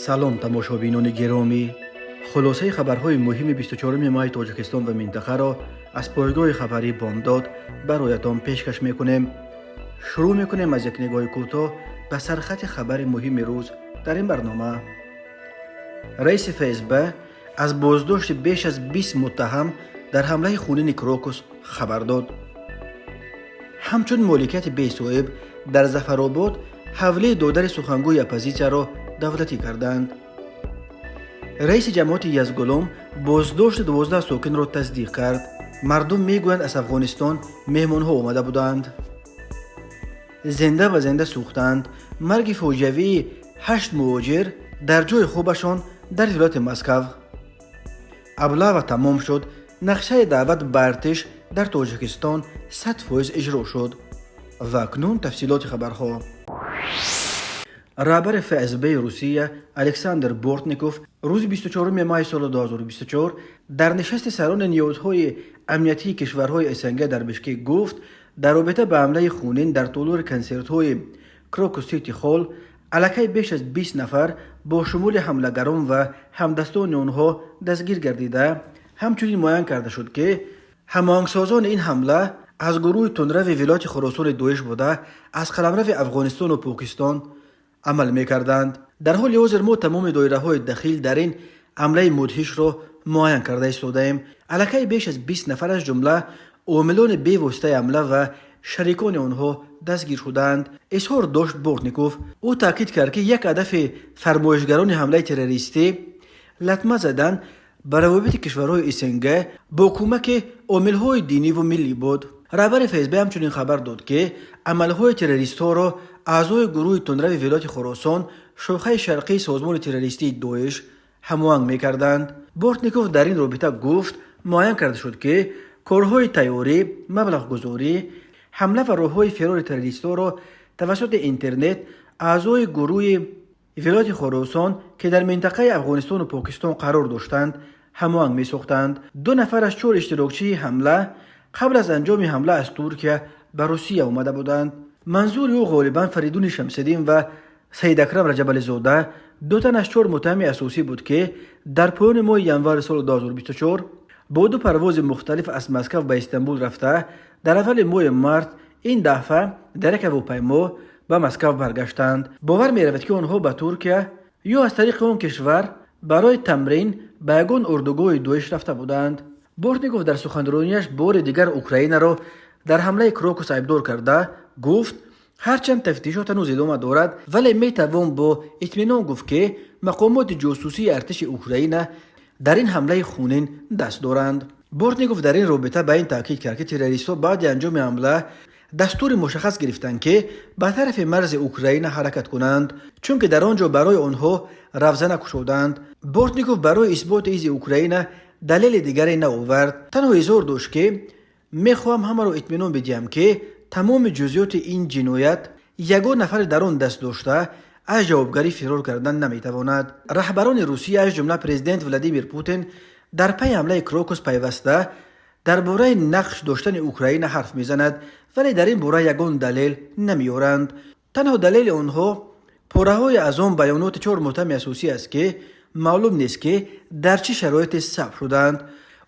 Салом, тамошобинони гиромӣ! Хулосаи хабарҳои муҳими 24 майи Тоҷикистон ва минтақаро аз пойгоҳи хабарии «Бомдод» бароятон пешкаш мекунем. Шурӯъ мекунем аз як нигоҳи кӯтоҳ ба сархати хабари муҳими рӯз дар ин барнома. Раиси ФСБ аз боздошти беш аз 20 муттаҳам дар ҳамлаи хунини «Крокус» хабар дод. Ҳамчун моликияти бесоҳиб дар Зафаробод ҳавлии додари сухангӯи оппозитсияро давлатӣ карданд. Раиси ҷамоати Язгулом боздошти 12 сокинро тасдиқ кард. Мардум мегӯянд, аз Афғонистон меҳмонҳо омада буданд, зинда ба зинда сӯхтанд. Марги фоҷиавии ҳашт муҳоҷир дар ҷои хобашон дар вилояти Москав. Облава тамом шуд. Нақшаи даъват ба артиш дар Тоҷикистон 100% иҷро шуд. Ва акнун тафсилоти хабарҳо. Раҳбари ФСБи Русия Александр Бортников рӯзи 24 майи соли 2024 дар нишасти сарони ниҳодҳои амниятии кишварҳои СНГ дар Бишкек гуфт, дар робита ба ҳамлаи хунин дар толори консертҳои «Крокус Сити Холл» аллакай беш аз 20 нафар бо шумули ҳамлагарон ва ҳамдастони онҳо дастгир гардида, ҳамчунин муайян карда шуд, ки ҳамоҳангсозони ин ҳамла аз гурӯҳи тундрави Вилояти Хуросони Доиш буда, аз қаламрави Афғонистону Покистон амал мекарданд. Дар ҳоли ҳозир мо тамоми доираҳои дахил дар ин ҳамлаи мудҳишро муайян карда истодаем. Аллакай беш аз 20 нафар, аз ҷумла омилони бевоситаи ҳамла ва шарикони онҳо, дастгир шудаанд, изҳор дошт Бортников. Ӯ таъкид кард, ки як ҳадафи фармоишгарони ҳамлаи террористӣ латма задан ба равобити кишварҳои СНГ бо кӯмаки омилҳои диниву миллӣ буд. Раҳбари ФСБ ҳамчунин хабар дод, ки амалҳои террористҳоро аъзои гурӯҳи тундрави Вилояти Хуросон, шохаи шарқии созмони террористии Доиш, ҳамоҳанг мекарданд. Бортников дар ин робита гуфт, муайян карда шуд, ки корҳои тайёрӣ, маблағгузорӣ, ҳамла ва роҳҳои фирори террористҳоро тавассути интернет аъзои гурӯҳи Вилояти Хуросон, ки дар минтақаи Афғонистону Покистон қарор доштанд, ҳамоҳанг месохтанд. Ду нафар аз чор иштирокчии ҳамла қабл аз анҷоми ҳамла аз Туркия ба Русия омада буданд. Манзури ӯ ғолибан Фаридуни Шамсиддин ва Саидакрам Раҷабализода, ду тан аз чор муттаҳами асосӣ буд, ки дар поёни моҳи январи соли 2024 бо ду парвози мухталиф аз Москав ба Истанбул рафта, дар аввали моҳи март ин дафъа дар як ҳавопаймо ба Москав баргаштанд. Бовар меравад, ки онҳо ба Туркия ё аз тариқи он кишвар барои тамрин ба ягон урдугоҳи Доиш рафта буданд. Бортников дар суханронияш бори дигар Украинаро дар ҳамлаи «Крокус» айбдор карда гуфт, ҳарчанд тафтишот ҳанӯз идома дорад, вале метавон бо итминон гуфт, ки мақомоти ҷосусии артиши Украина дар ин ҳамлаи хунин даст доранд. Бортников дар ин робита ба ин таъкид кард, ки террористҳо баъди анҷоми ҳамла дастури мушаххас гирифтанд, ки ба тарафи марзи Украина ҳаракат кунанд, чунки дар он ҷо барои онҳо равзана кушоданд. Бортников барои исботи изи Украина далели дигаре наовард, танҳо изҳор дошт, ки мехоҳам ҳамаро итминон бидиҳам, ки тамоми ҷузъиёти ин ҷиноят ягон нафаре дар он даст дошта аз ҷавобгарӣ фирор кардан наметавонад. Раҳбарони Русия, аз ҷумла президент Владимир Путин, дар пайи ҳамлаи «Крокус» пайваста дар бораи нақш доштани Украина ҳарф мезанад, вале дар ин бора ягон далел намеоранд. Танҳо далели онҳо пораҳое аз он баёноти чор муттаҳами асосӣ аст, ки маълум нест, ки дар чӣ шароите сабт шуданд.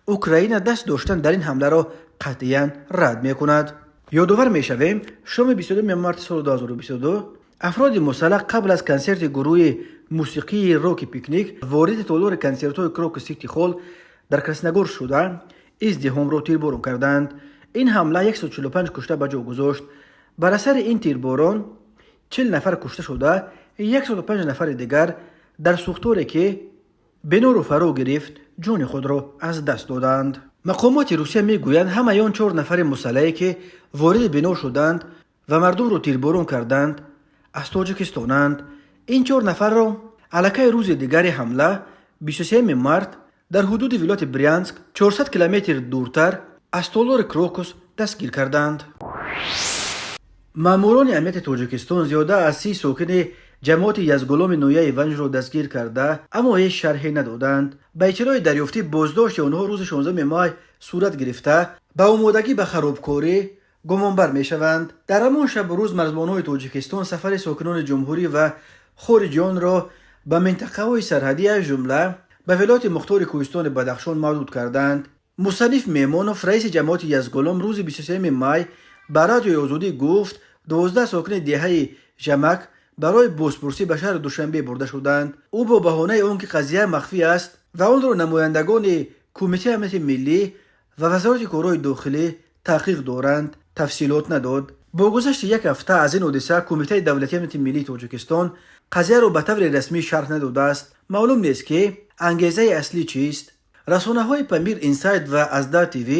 Украина даст доштан дар ин ҳамларо қатъиян рад мекунад. Ёдовар мешавем, шоми 22 марти соли 2022 афроди мусаллаҳ қабл аз консерти гурӯҳи мусиқии роки «Пикник» вориди толори консертҳои «Крокус Сити Холл» дар Красногорск шуда, издиҳомро тирборон карданд. Ин ҳамла 145 кушта ба ҷо гузошт. Бар асари ин тирборон 40 нафар кушта шуда, 105 нафари дигар дар сӯхторе, ки биноро фаро гирифт, ҷони худро аз даст доданд. Мақомоти Русия мегӯянд, ҳамаи он чор нафари мусаллаҳе, ки вориди бино шуданд ва мардумро тирборон карданд, аз Тоҷикистонанд. Ин чор нафарро аллакай рӯзи дигари ҳамла, 23 март, дар ҳудуди вилояти Брянск, 400 километр дуртар аз толори «Крокус» дастгир карданд. Маъмурони амнияти Тоҷикистон зиёда аз 30 сокини ҷамоати Язгуломи ноҳияи Ванҷро дастгир карда, аммо ҳеҷ шарҳе надоданд. Ба иттилои дарёфтӣ, боздошти онҳо рӯзи 16 май сурат гирифта, ба омодагӣ ба харобкорӣ гумонбар мешаванд. Дар ҳамон шабу рӯз марзбонҳои Тоҷикистон сафари сокинони ҷумҳурӣ ва хориҷионро ба минтақаҳои сарҳадӣ, аз ҷумла ба Вилояти Мухтори Кӯҳистони Бадахшон маҳдуд карданд. Мусанниф Меҳмонов, раиси ҷамоати Язгулом, рӯзи 23 май ба Радиои Озодӣ гуфт, 12 сокини деҳаи Жамак барои бозпурсӣ ба шаҳри Душанбе бурда шуданд. Ӯ бо баҳонаи он ки қазия махфӣ аст ва онро намояндагони Кумитаи амнияти миллӣ ва Вазорати корҳои дохилӣ таҳқиқ доранд, тафсилот надод. Бо гузашти як ҳафта аз ин ҳодиса Кумитаи давлатии амнияти миллии Тоҷикистон қазияро ба таври расмӣ шарҳ надодааст. Маълум нест, ки ангезаи аслӣ чист. Расонаҳои Памир Инсайд ва Азда ТВ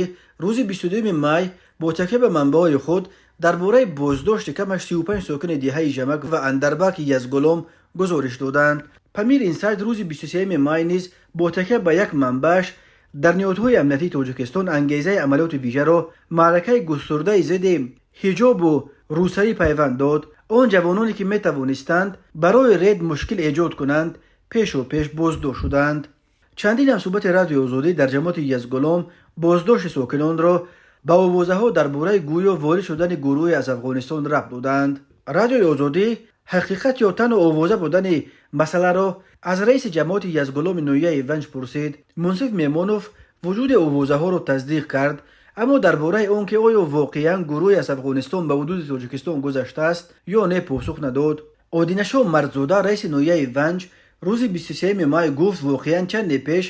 рӯзи 22 май бо такя ба манбаъҳои худ дар бораи боздошти камаш 35 сокини деҳаи Жамак ва Андарбаки Язгулом гузориш доданд. Памир Инсайд рӯзи 23 май низ бо такя ба як манбааш дар ниҳодҳои амниятии Тоҷикистон ангезаи амалиёти вижаро маъракаи густурдаи зидди ҳиҷобу рӯсарӣ пайванд дод. Он ҷавононе, ки метавонистанд барои рейд мушкил эҷод кунанд, пешу пеш боздошт шуданд. Чандин ҳамсӯҳбати Радиои Озодӣ дар ҷамоати Язгулом боздошти сокинонро ба овозаҳо дар бораи гӯё ворид шудани гурӯҳе аз Афғонистон рабт доданд. Радиои Озодӣ ҳақиқат ё танҳо овоза будани масъаларо аз раиси ҷамоати Язгуломи ноҳияи Ванҷ пурсид. Мунсиф Меҳмонов вуҷуди овозаҳоро тасдиқ кард, аммо дар бораи он ки оё воқеан гурӯҳе аз Афғонистон ба ҳудуди Тоҷикистон гузаштааст ё не, посух надод. Одинашо Мардзода, раиси ноҳияи Ванҷ, рӯзи 23 май гуфт, воқеан чанде пеш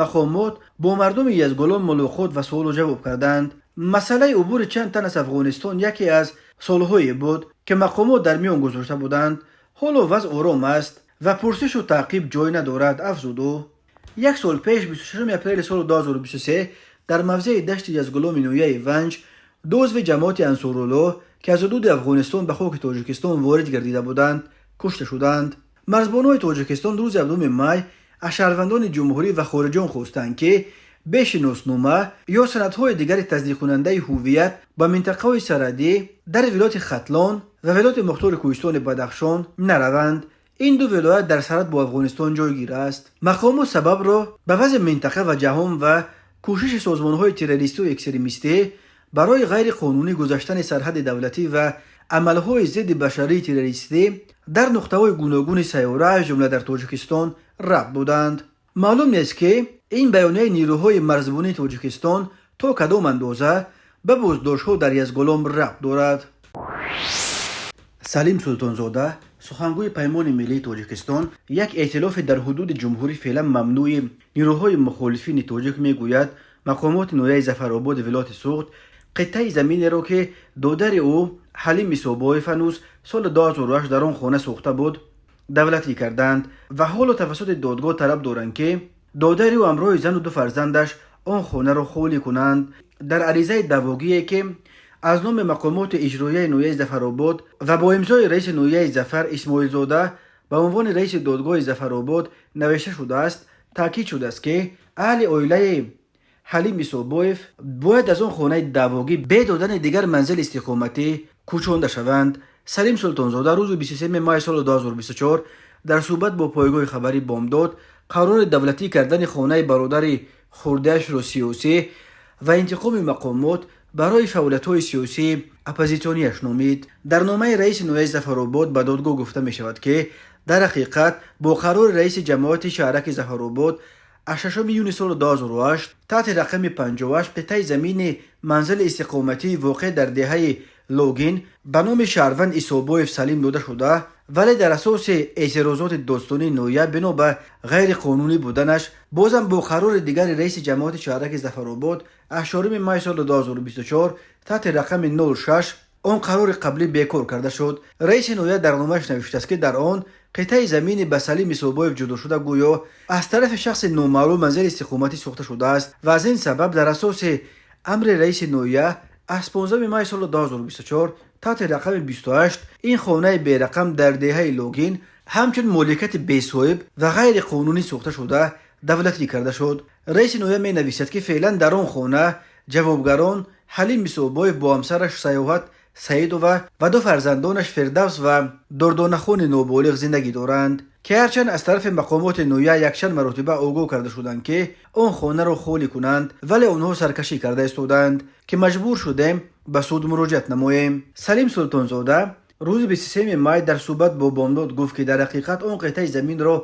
мақомот бо мардуми Язгулом мулоқот ва суолу ҷавоб карданд. Масъалаи убури чанд тан аз Афғонистон яке аз суолҳое буд, ки мақомот дар миён гузошта буданд. Ҳоло вазъ ором аст ва пурсишу таъқиб ҷой надорад, афзуд ӯ. Як сол пеш, 26 апрели соли 2023, дар мавзеи Дашти Язгуломи ноҳияи Ванҷ ду узви ҷамоати Ансоруллоҳ, ки аз ҳудуди Афғонистон ба хоки Тоҷикистон ворид гардида буданд, кушта шуданд. Марзбонҳои Тоҷикистон рӯзи 7 май аз шаҳрвандони ҷумҳурӣ ва хориҷон хостанд, ки бе шиноснома ё санадҳои дигари тасдиқкунандаи ҳуввият ба минтақаҳои сарҳадӣ дар вилояти Хатлон ва Вилояти Мухтори Кӯҳистони Бадахшон нараванд. Ин ду вилоят дар сарҳад бо Афғонистон ҷойгир аст. Мақомот сабабро ба вазъи минтақа ва ҷаҳон ва кӯшиши созмонҳои террористию экстремистӣ барои ғайриқонунӣ гузаштани сарҳади давлатӣ ва амалҳои зидди башарии террористӣ дар нуқтаҳои гуногуни сайёра, аз ҷумла дар Тоҷикистон, рабт доданд. Маълум нест, ки ин баёнияи нерӯҳои марзбонии Тоҷикистон то кадом андоза ба боздоштҳо дар Язгулом рабт дорад. Салим Султонзода, сухангӯи Паймони миллии Тоҷикистон, як эътилофе дар ҳудуди ҷумҳурӣ феълан мамнӯи нерӯҳои мухолифини тоҷик, мегӯяд, мақомоти ноҳияи Зафарободи вилояти Суғд қитъаи заминеро, ки додари ӯ Ҳалим Исобоев ҳанӯз соли 2008 дар он хона сохта буд, давлатӣ карданд ва ҳоло тавассути додгоҳ талаб доранд, ки додари ӯ ҳамроҳи зану ду фарзандаш он хонаро холӣ кунанд. Дар аризаи даъвогие, ки аз номи мақомоти иҷроияи ноҳияи Зафаробод ва бо имзои раиси ноҳияи Зафар Исмоилзода ба унвони раиси додгоҳи Зафаробод навишта шудааст, таъкид шудааст, ки аҳли оилаи Ҳалим Исобоев бояд аз он хонаи даъвогӣ бе додани дигар манзили истиқоматӣ кӯчонда шаванд. Салим Султонзода рӯзи 23 май соли 2024 дар суҳбат бо пойгоҳи хабарӣ Бомдод қарори давлатӣ кардани хонаи бародари хурдиашро сиёсӣ ва интиқоми мақомот барои фаъолиятҳои сиёсии оппозитсионияш номид. Дар номаи раиси ноҳияи Зафаробод ба додгоҳ гуфта мешавад, ки дар ҳақиқат бо қарори раиси ҷамоати шаҳраки Зафаробод аз 6 июни соли 2008 таҳти рақами 58 қитъаи замини манзили истиқоматии воқеъ дар деҳаи Логин ба номи шаҳрванд Исобоев Салим дода шуда, вале дар асоси эътирозоти додстонии ноҳия бино ба ғайриқонунӣ буданаш, бозам бо қарори дигари раиси ҷамоати шаҳраки Зафаробод аз 4 май соли 2024 таҳти рақами 06 он қарори қаблӣ бекор карда шуд. Раиси ноҳия дар номааш навиштааст, ки дар он қитъаи замини ба Салим Исобоев ҷудошуда гӯё аз тарафи шахси номаълум манзили истиқоматӣ сохта шудааст ва аз ин сабаб дар асоси амри раиси ноҳия аз 15 май соли 2024 таҳти рақами 28 ин хонаи берақам дар деҳаи Логин ҳамчун моликияти бесоҳиб ва ғайриқонунӣ сохта шуда давлатӣ карда шуд. Раиси ноҳия менависад, ки феълан дар он хона ҷавобгарон Ҳалим Исобоев бо ҳамсараш Саёҳат Саидова ва ду фарзандонаш Фирдавс ва Дурдонахони ноболиғ зиндагӣ доранд, ки ҳарчанд аз тарафи мақомоти ноҳия якчанд маротиба огоҳ карда шуданд, ки он хонаро холӣ кунанд, вале онҳо саркашӣ карда истоданд, ки маҷбур шудем ба суд муроҷиат намоем. Салим Султонзода рӯзи 23 май дар суҳбат бо Бомдод гуфт, ки дар ҳақиқат он қитъаи заминро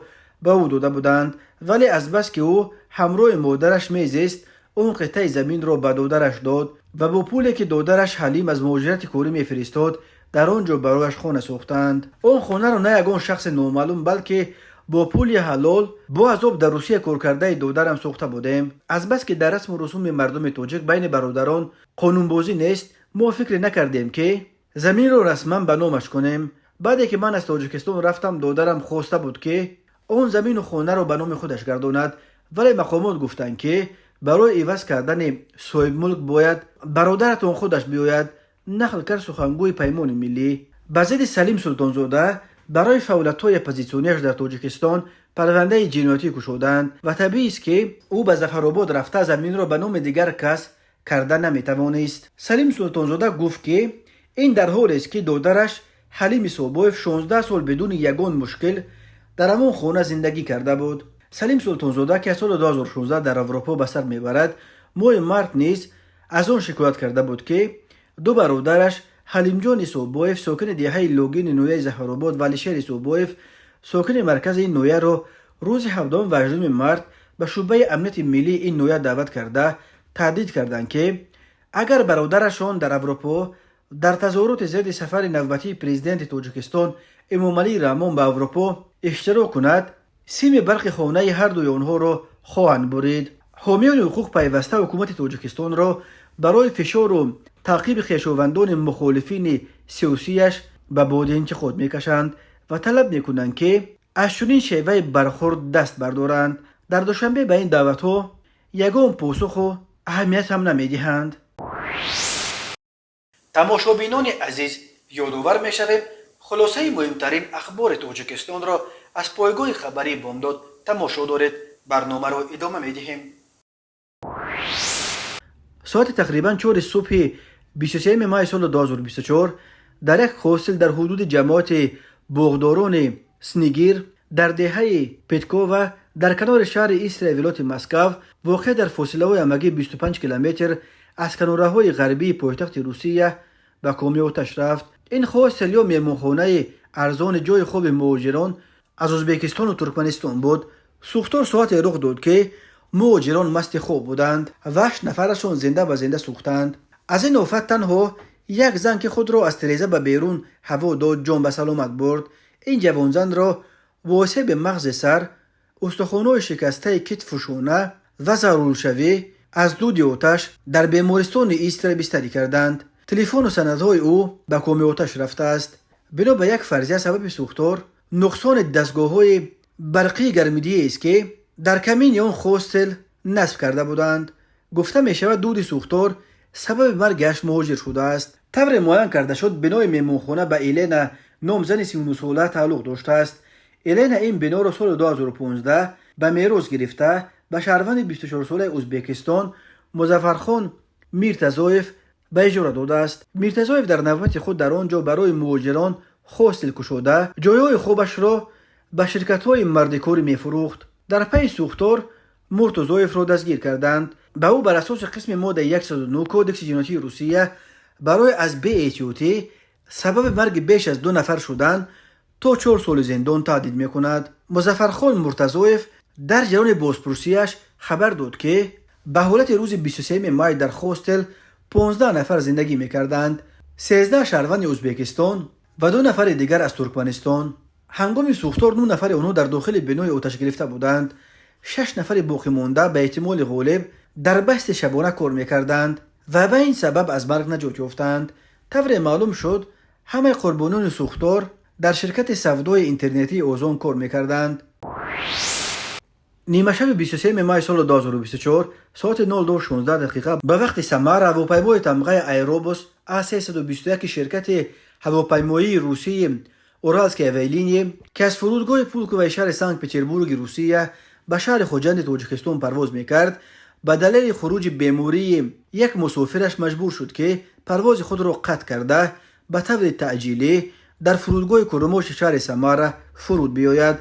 ба ӯ дода буданд, вале азбаски ӯ ҳамроҳи модараш мезист, он қитъаи заминро ба додараш дод ва бо пуле, ки додараш Ҳалим аз муҳоҷирати корӣ мефиристод, дар он ҷо барояш хона сохтанд. Он хонаро на ягон шахси номаълум, балки бо пули ҳалол, бо азоб дар Русия коркардаи додарам сохта будем. Азбаски дар расму русуми мардуми тоҷик байни бародарон қонунбозӣ нест, мо фикре накардем, ки заминро расман ба номаш кунем. Баъде ки ман аз Тоҷикистон рафтам, додарам хоста буд, ки он замину хонаро ба номи худаш гардонад, вале мақомот гуфтанд, ки барои иваз кардани соҳибмулк бояд бародаратон худаш биёяд, нақл кард сухангӯи Паймони миллӣ. Ба зидди Салим Султонзода барои фаъолиятҳои оппозитсионияш дар Тоҷикистон парвандаи ҷиноятӣ кушоданд ва табиист, ки ӯ ба Зафаробод рафта заминро ба номи дигар кас карда наметавонист. Салим Султонзода гуфт, ки ин дар ҳолест, ки додараш Ҳалим Исобоев 16 сол бидуни ягон мушкил дар ҳамон хона зиндагӣ карда буд. Салим Султонзода, ки аз соли 2016 дар Аврупо ба сар мебарад, моҳи март низ аз он шикоят карда буд, ки ду бародараш Ҳалимҷон Исобоев, сокини деҳаи Логини ноҳияи Зафаробод, ва Алишер Исобоев, сокини маркази ин ноҳияро рӯзи 7 ва 8 март ба шӯъбаи амнияти миллии ин ноҳия даъват карда, таҳдид карданд, ки агар бародарашон дар Аврупо дар тазоҳуроти зидди сафари навбатии президенти Тоҷикистон Эмомалӣ Раҳмон ба Аврупо иштирок кунад, сими барқи хонаи ҳардуи онҳоро хоҳанд бурид. Ҳомиёни ҳуқуқ пайваста ҳукумати Тоҷикистонро барои фишору таъқиби хешовандони мухолифини сиёсияш ба боди интиқод мекашанд ва талаб мекунанд, ки аз чунин шеваи бархӯрд даст бардоранд. Дар Душанбе ба ин даъватҳо ягон посуху аҳамият ҳам намедиҳанд. Тамошобинони азиз, ёдовар мешавем, хулосаи муҳимтарин ахбори Тоҷикистонро аз пойгоҳи хабарии Бомдод тамошо доред. Барномаро идома медиҳем. Соати тақрибан 4 субҳи 23 майи соли 2024 дар як хостел дар ҳудуди ҷамоати боғдорони Снегир дар деҳаи Петкова дар канори шаҳри Истраи вилояти Москав, воқеъ дар фосилаҳои ҳамагӣ 25 километр аз канораҳои ғарбии пойтахти Русия, ба коми оташ рафт. Ин хостел ё меҳмонхонаи арзони ҷойи хоби муҳоҷирон аз Ӯзбекистону Туркманистон буд. Сӯхтор соате рух дод, ки муҳоҷирон масти хоб буданд ва ҳашт нафарашон зинда ба зинда сӯхтанд. Аз ин офат танҳо як зан, ки худро аз тиреза ба берун ҳаво дод, ҷон ба саломат бурд. Ин ҷавонзанро бо осеби мағзи сар, устухонҳои шикастаи китфу шона ва заруршавӣ аз дуди оташ дар бемористони Истра бистарӣ карданд. Телефону санадҳои ӯ ба коми оташ рафтааст. Бино ба як фарзия, сабаби сӯхтор нуқсони дастгоҳҳои барқии гармидиҳиест, ки дар камини он хостел насб карда буданд. Гуфта мешавад, дуди сӯхтор сабаби марги ҳашт муҳоҷир шудааст. Тавре муайян карда шуд, бинои меҳмонхона ба Елена ном зани 39сола тааллуқ доштааст. Елена ин биноро соли 2015 ба мерос гирифта, ба шаҳрванди 24солаи Ӯзбекистон Музаффархон Миртазоев ба иҷора додааст. Миртазоев дар навбати худ дар он ҷо барои муҳоҷирон хостел кушода, ҷойҳои хобашро ба ширкатҳои мардикорӣ мефурӯхт. Дар пайи сӯхтор Муртузоевро дастгир карданд. Ба ӯ бар асоси қисми моддаи 109 Кодекси ҷиноятии Русия барои аз беэҳтиётӣ сабаби марги беш аз ду нафар шудан то 4 соли зиндон таҳдид мекунад. Музаффархон Муртазоев дар ҷараёни бозпурсиаш хабар дод, ки ба ҳолати рӯзи 23 май дар хостел 15 нафар зиндагӣ мекарданд: 13 шаҳрванди Ӯзбекистон ва ду нафари дигар аз Туркманистон. Ҳангоми сӯхтор нӯ нафари онҳо дар дохили бинои оташгирифта буданд. Шаш нафари боқимонда ба эҳтимоли ғолиб дар басти шабона кор мекарданд ва ба ин сабаб аз марг наҷот ёфтанд. Тавре маълум шуд, ҳамаи қурбониёни сӯхтор дар ширкати савдои интернетии Озон кор мекарданд. Нимашаби 23 май соли 2024 соати 02:16 дақиқа ба вақти Самара ҳавопаймои тамғаи Аэробус А321 ширкати ҳавопаймоии русии Уральские авиалинии, ки аз фурудгоҳи Пулковаи шаҳри Санкт Петербурги Русия ба шаҳри Хуҷанди Тоҷикистон парвоз мекард, ба далели хуруҷи бемории як мусофираш маҷбур шуд, ки парвози худро қатъ карда, ба таври таъҷилӣ дар фурудгоҳи Курумоши шаҳри Самара фуруд биёяд.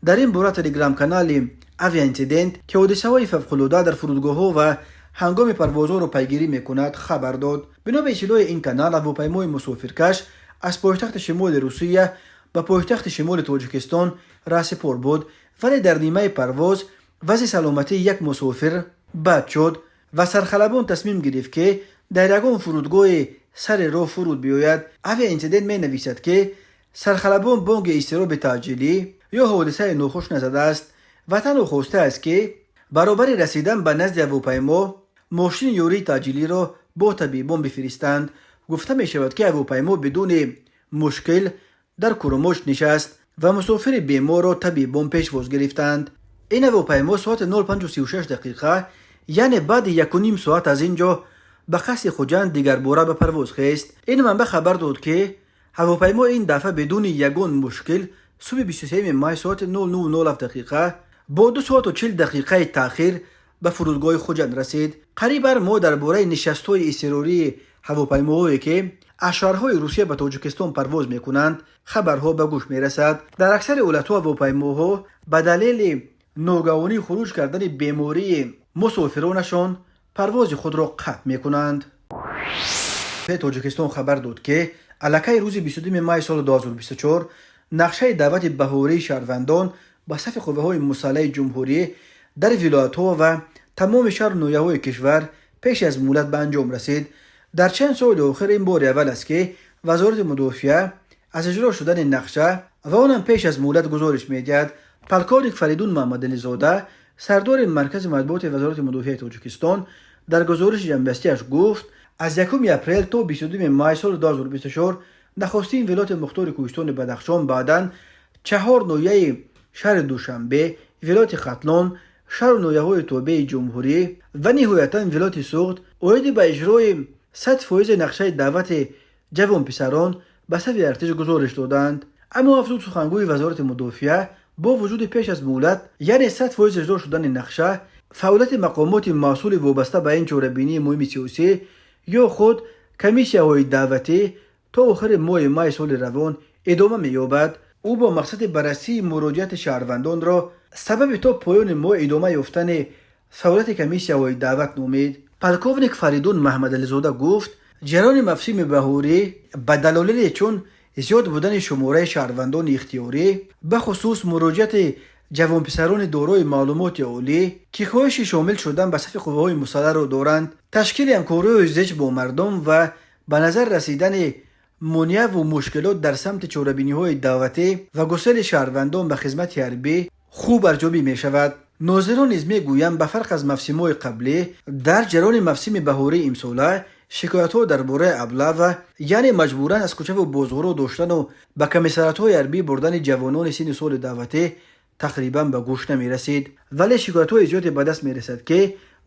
Дар ин бора телеграм-канали Авиаинцидент, ки ҳодисаҳои фавқулода дар фурудгоҳҳо ва ҳангоми парвозҳоро пайгирӣ мекунад, хабар дод. Бино ба иттилои ин канал, ҳавопаймои мусофиркаш аз пойтахти шимоли Русия ба пойтахти шимоли Тоҷикистон раҳсипор буд, вале дар нимаи парвоз вазъи саломатии як мусофир бад шуд ва сархалабон тасмим гирифт, ки дар ягон фурудгоҳи сари роҳ фуруд биёяд. Авиаинсидент менависад, ки сархалабон бонги изтироби таъҷилӣ ё ҳодисаи нохуш назадааст ва танҳо хостааст, ки баробари расидан ба назди ҳавопаймо мошини ёрии таъҷилиро бо табибон бифиристанд. Гуфта мешавад, ки ҳавопаймо бидуни мушкил дар Курумоч нишаст ва мусофири беморро табибон пешвоз гирифтанд. Ин ҳавопаймо соати 05:36 дақиқа, яъне баъди 1,5 соат аз ин ҷо ба қасди Хуҷанд дигарбора ба парвоз хест. Ин манбаъ хабар дод, ки ҳавопаймо ин дафъа бидуни ягон мушкил субҳи 23 май соати 09:07 дақиқа бо 2 соату 40 дақиқаи таъхир ба фурудгоҳи Хуҷанд расид. Қариб ҳар моҳ дар бораи нишастҳои изтирории ҳавопаймоҳое, ки аз шаҳрҳои Русия ба Тоҷикистон парвоз мекунанд, хабарҳо ба гӯш мерасад. Дар аксари ҳолатҳо ҳавопаймоҳо ба далели ногаҳонӣ хуруҷ кардани бемории мусофиронашон парвози худро қатъ мекунанд. Тоҷикистон хабар дод, ки аллакай рӯзи 22 май соли 2024 нақшаи даъвати баҳории шаҳрвандон ба сафи қувваҳои мусаллаҳи ҷумҳурӣ дар вилоятҳо ва тамоми шаҳру ноҳияҳои кишвар пеш аз муҳлат ба анҷом расид. Дар чанд соли охир ин бори аввал аст, ки Вазорати мудофиа аз иҷро шудани нақша ва онам пеш аз муҳлат гузориш медиҳад. Полковник Фаридун Муҳаммадализода, сардори маркази матбуоти Вазорати мудофиаи Тоҷикистон, дар гузориши ҷамъбастиаш гуфт, аз 1 апрел то 22 май соли 2024 нахустин вилояти мухтори Кӯҳистони Бадахшон, баъдан чаҳор ноҳияи шаҳри Душанбе, вилояти Хатлон, шаҳру ноҳияҳои тобеи ҷумҳурӣ ва ниҳоятан вилояти Суғд оиди ба иҷрои 100 фоизи нақшаи даъвати ҷавонписарон ба сафи артиш гузориш доданд. Аммо, афзуд сухангӯи Вазорати мудофиа, бо вуҷуди пеш аз муҳлат, яъне 100 фоиз иҷро шудани нақша, фаъолияти мақомоти масъули вобаста ба ин чорабинии муҳими сиёсӣ ё худ комиссияҳои даъватӣ то охири моҳи май соли равон идома меёбад. Ӯ бо мақсади баррасии муроҷиати шаҳрвандонро сабаби то поёни моҳ идома ёфтани фаъолияти комиссияҳои даъват номид. Полковник Фаридун Маҳмадализода гуфт, ҷараёни мавсими баҳорӣ ба далолиле чун зиёд будани шумораи шаҳрвандони ихтиёрӣ, бахусус муроҷиати ҷавонписарони дорои маълумоти олӣ, ки хоҳиши шомил шудан ба сафи қувваҳои мусаллаҳро доранд, ташкили ҳамкориҳои зич бо мардум ва ба назар расидани монеаву мушкилот дар самти чорабиниҳои даъватӣ ва гусели шаҳрвандон ба хизмати ҳарбӣ хуб арзёбӣ мешавад. Нозирон низ мегӯянд, ба фарқ аз мавсимҳои қаблӣ дар ҷараёни мавсими баҳории имсола шикоятҳо дар бораи облава, яъне маҷбуран аз кӯчаву бозорҳо доштану ба комиссариатҳои ҳарбӣ бурдани ҷавонони синни соли даъватӣ тақрибан ба гӯш намерасид. Вале шикоятҳои зиёде ба даст мерасад, ки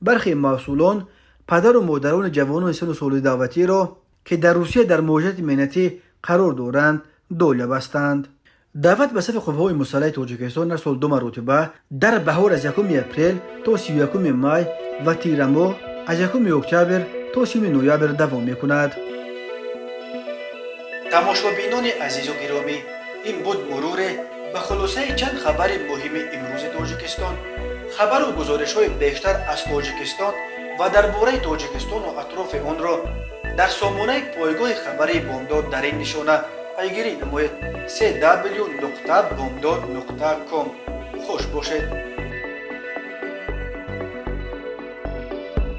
бархе масъулон падару модарони ҷавонони синну соли даъватиро, ки дар Русия дар муҳоҷирати меҳнатӣ қарор доранд, доля бастанд. Даъват ба сафи қувваҳои мусаллаҳи Тоҷикистон ҳар сол ду маротиба: дар баҳор аз 1 апрел то 31 май ва тирамоҳ аз 1 октябр то 30 ноябр давом мекунад. Тамошобинони азизу гиромӣ, ин буд муруре ба хулосаи чанд хабари муҳими имрӯзи Тоҷикистон. Хабару гузоришҳои бештар аз Тоҷикистон ва дар бораи Тоҷикистону атрофи онро дар сомонаи пойгоҳи хабарии Бомдод дар ин нишона пайгирӣ намоед: cw.bomdod.com. Хуш бошед.